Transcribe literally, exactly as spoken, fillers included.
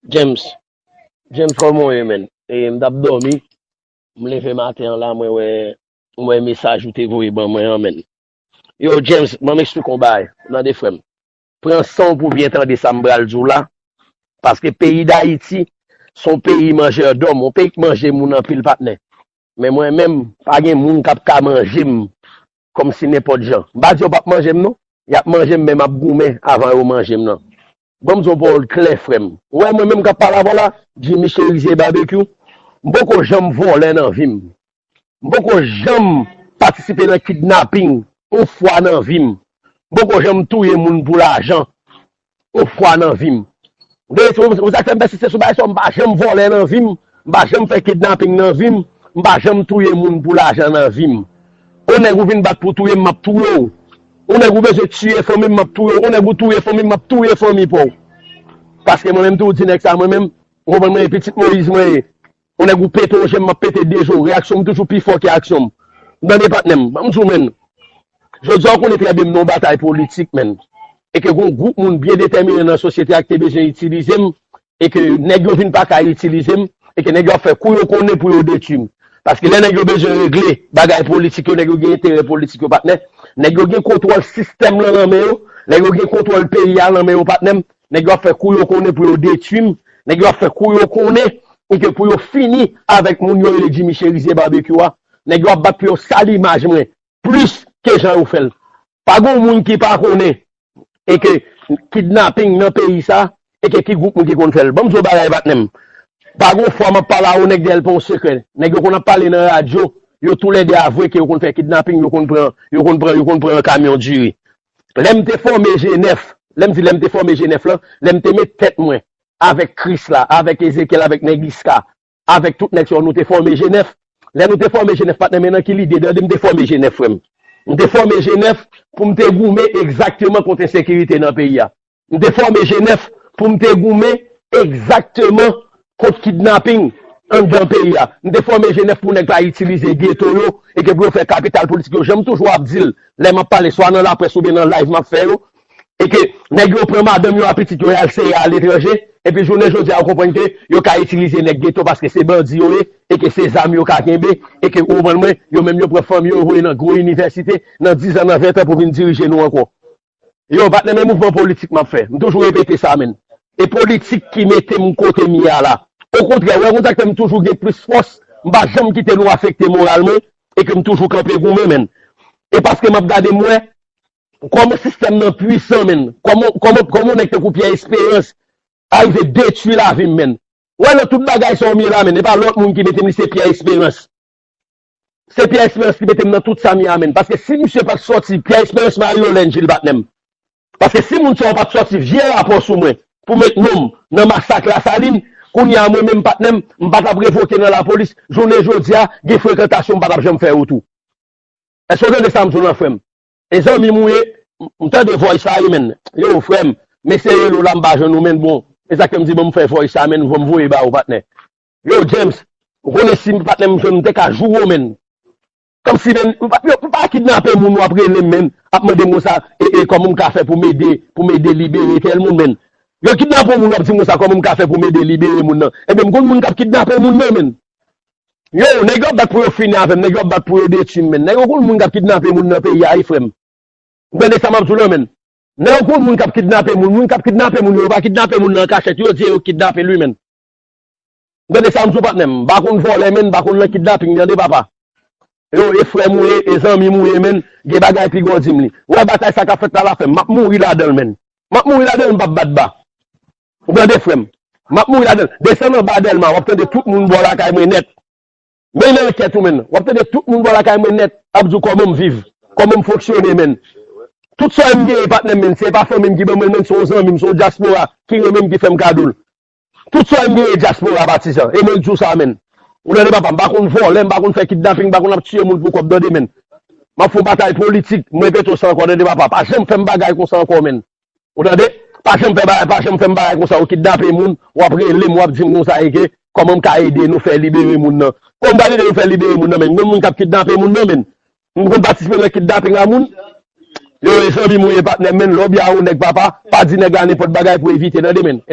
James, James, kòman w ye, menn? E, m t ap dòmi, m leve maten an la, mwen wè, mwen wè mesaj ou te voye ban mwen an, menn. Yo, James, ban m eksplike w yon bagay, tande, frè m. Pran san w pou w byen tande sa m pral di w la, paske peyi Dayiti, se yon peyi manjè dòm, yon peyi k manje moun anpil, patnè. Men mwen menm, pa gen moun k ap ka manje m kòmsi nenpòt jan. M pa di yo p ap manje m, non. Y ap manje m, men m ap goumen avan yo manje m nan. Ban m di yon pawòl klè, frè m. Ou wè mwen menm k ap pale avè w la, Jimmy Cherizier Barbecue, m poko janm vòlè nan vi m. M poko janm patisipe nan kidnaping yon fwa nan vi m. M poko janm touye moun pou lajan yon fwa nan vi m. Ou sa k fè m pèsiste sou bagay sa, m pa janm vòlè nan vi m, m pa janm fè kidnaping nan vi m, m pa janm touye moun pou lajan nan vi m. Yon nèg ou vin bat pou touye m, m ap touye w. Yon nèg ou bezwen tiye fanmi m, m ap touye w. Yon nèg ou touye fanmi m, m ap touye fanmi pa w. Paske mwen menm tou, di nèg sa, mwen menm, ou konprann mwen, pitit Moyiz mwen ye. Yon nèg ou pete yon je m, m ap pete de je w. Reyaksyon m toujou pi fò ke aksyon m. M tande patnè m. Ban m di w, menn. Jodi a, ou konnen trè byen m nan yon batay politik, menn. E ke gon gwoup moun byen detèmine nan sosyete a ki te bezwen itilize m, e ke nèg yo vin pa ka itilize m, e ke nèg yo ap fè kou yo konnen pou yo detwi m. Paske lè nèg yo bezwen regle bagay politik yo, nèg yo gen enterè politik yo, patnè. Nèg yo gen kontwòl sistèm lan nan men yo, nèg yo gen kontwòl peyi a nan men yo, patnè m. Nèg yo ap fè kou yo konnen pou yo detwi m. Nèg yo ap fè kou yo konnen e ke pou yo fini avèk moun yo rele Jimmy Cherizier Barbecue a. Nèg yo ap bat pou yo sal imaj mwen plis ke jan yo fè l. Pa gen moun ki pa konnen e ke kidnaping nan peyi sa e ke ki gwoup moun ki konn fè l. Ban m di w bagay, patnè m. Pa gen fwa m ap pale a yon nèg dèyè l pa yon sekrè. Nèg yo konn ap pale nan radyo, yo toulède avwe ke yo konn fè kidnaping, yo konn pran, yo konn pran, yo konn pran yon kamyon diri. Lè m te fòme G nèf, lè m di lè m te fòme G nèf lan, lè m te met tèt mwen avèk Krisla, avèk Ezekyèl, avèk nèg Iska, avèk tout nèg sa yo, nou te fòme G nèf. Lè nou te fòme G nèf, patnè, men nan ki lide, tande, m te fòme G nèf, frè m. M te fòme G nèf pou m te goumen egzakteman kont ensekirite nan peyi a. M te fòme G nèf pou m te goumen egzakteman kont kidnaping anndan peyi a. M te fòme G nèf pou nèg pa itilize geto yo e ke pou yo fè kapital politik yo. Jan m toujou ap di l, lè m ap pale, swa nan laprès oubyen nan live m ap fè yo, e ke nèg yo pran madanm yo ak pitit yo, y al sere aletranje, epi jounen jodi a, yo konprann ke yo ka itilize nèg geto paske se bandi yo ye, e ke se zam yo ka kenbe, e ke, ou konprann mwen, yo menm yo pran fanmi yo, yo voye nan gwo inivèsite, nan diz an, nan ven an pou vin dirije nou ankò. Yo, patnè, men mouvman politik m ap fè. M toujou repete sa, menn. E politik ki mete m kote m ye a la. Okontrè, ou wè, konn sa k fè m toujou gen plis fòs, m pa janm kite nou afekte moral mwen, e ke m toujou kanpe goumen, menn. E paske m ap gade, m wè kòman sistèm nan pwisan, menn. Kòman, kòman, kòman yon nèg tankou Pierre Espérance arive detwi lavi m, menn. Ou wè, nan tout bagay sa yo m ye la, menn. E pa lòt moun ki mete m, li se Pierre Espérance. Se Pierre Espérance ki mete m nan tout sa m ye a, menn. Paske si misye pa t sòti, Pierre Espérance, Mario Lène, Gilles, patnè m. Paske si moun sa yo pa t sòti vye rapò sou mwen pou met non m nan masak Lasalin, kounye a mwen menm, patnè m, m pa t ap revoke nan lapolis. Jounen jodi a, gen frekantasyon m pa t ap janm fè yo tou. Èske w tande sa m di w lan, frè m? E zanmi m ou ye, m tande voice sa wi, menn. Yo, frè m, m eseye rele w la, m pa jwenn ou, menn. Bon, e sa k fè m di, bon, m fè voice sa, menn, m voye ba ou, patnè. Yo, James, ou konnen si patnè m jwenn m, m te ka joure w, menn. Kòmsi, menn, m pa, yo, m pa kidnape moun, w ap rele m, menn, ap mande m konsa, e, e, kòman m ka fè pou m ede, pou m ede libere tèl moun, menn. Yo kidnape yon moun, w ap di m konsa, kòman m ka fè pou m ede libere moun nan. Ebyen, m konn moun k ap kidnape moun nan, menn. Yo, nèg yo ap bat pou yo fini avè m, nèg yo ap bat pou yo detwi m, menn. Nèg yo konn moun k ap kidnape moun nan peyi a, wi, frè m. Ou tande sa m ap di w lan, menn? Nèg yo konn moun k ap kidnape moun, moun k ap kidnape moun yo, yo pa kidnape moun nan an kachèt, yo di yo kidnape l, wi, menn. Ou tande sa m di w, patnè m? M pa konn vòlè, menn, m pa konn nan kidnaping, tande, papa. Yo, e frè m ou ye, e zanmi m ou ye, menn, gen bagay piga w di m li. Ou wè batay sa k ap fèt la, la, frè m, m ap mouri ladan l, menn. M ap mouri ladan l, m p ap bat ba. Ou tande, frè m? M ap mouri ladan l. Desann anba Dèlma, w ap tande tout moun bò lakay mwen nèt. Men nan ankèt ou, menn. W ap tande tout moun bò lakay mwen nèt ap di w kòman m viv, kòman m fonksyone, menn. Tout sa m genyen, patnè m, menn, se pa fanmi m ki ban mwen l, menn, se yon zanmi m, se yon dyaspora ki renmen m, ki fè m kado l. Tout sa m genyen, dyaspora, patizan. E mwen k di w sa, menn. Ou tande, papa, m pa konn vòlè, m pa konn fè kidnaping, m pa konn ap tiye moun pou kòb, tande, menn. M ap fè yon batay politik, m repete w sa ankò, tande, papa. Pa janm fè m bagay konsa ankò, menn. Ou tande? Pa janm fè bagay, pa janm fè m bagay konsa. Ou kidnape moun, w ap rele m, w ap di m konsa e ke kòman m ka ede nou fè libere moun nan. Kòman m pral ede nou fè libere moun nan, menn? Menm moun k ap kidnape moun nan, menn. M konn patisipe nan kidnaping a moun. Yo, e zanmi m ou ye, patnè m, menn. Lè w byen a yon nèg, papa, pa di nèg la nenpòt bagay pou evite, tande, menn.